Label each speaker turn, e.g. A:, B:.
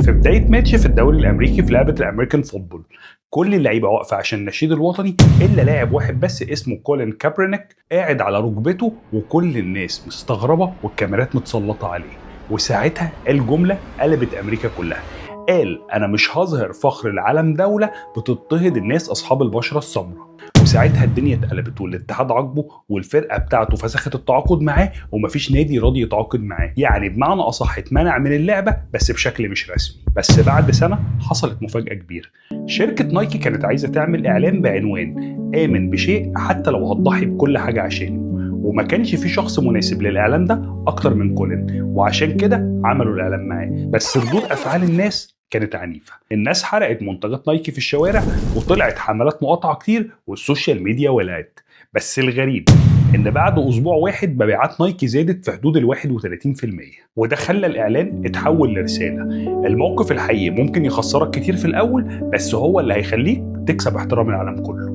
A: في بداية ماتش في الدوري الامريكي في لعبه ال American football، كل اللعيبة واقفة عشان النشيد الوطني الا لاعب واحد بس اسمه كولين كابرنيك، قاعد على ركبته وكل الناس مستغربه والكاميرات متسلطه عليه. وساعتها قال جملة قلبت امريكا كلها، قال انا مش هظهر فخر العالم دولة بتضطهد الناس اصحاب البشرة السمراء. وساعتها الدنيا اتقلبت والاتحاد عاقبة والفرقة بتاعته فسخت التعاقد معاه ومفيش نادي راضي يتعاقد معاه، يعني بمعنى اصح اتمنع من اللعبة بس بشكل مش رسمي. بس بعد سنة حصلت مفاجاة كبيرة. شركة نايكي كانت عايزه تعمل اعلان بعنوان امن بشيء حتى لو هتضحي بكل حاجة عشانه، وما كانش في شخص مناسب للاعلان ده اكتر من كولين، وعشان كده عملوا الاعلان معاه. بس ردود افعال الناس كانت عنيفة، الناس حرقت منتجات نايكي في الشوارع وطلعت حملات مقاطعه كتير وال social media ولعت. بس الغريب ان بعد اسبوع واحد مبيعات نايكي زادت في حدود ال 31%، وده خلى الاعلان اتحول لرساله. الموقف الحقيقي ممكن يخسرك كتير في الاول، بس هو اللي هيخليك تكسب احترام العالم كله.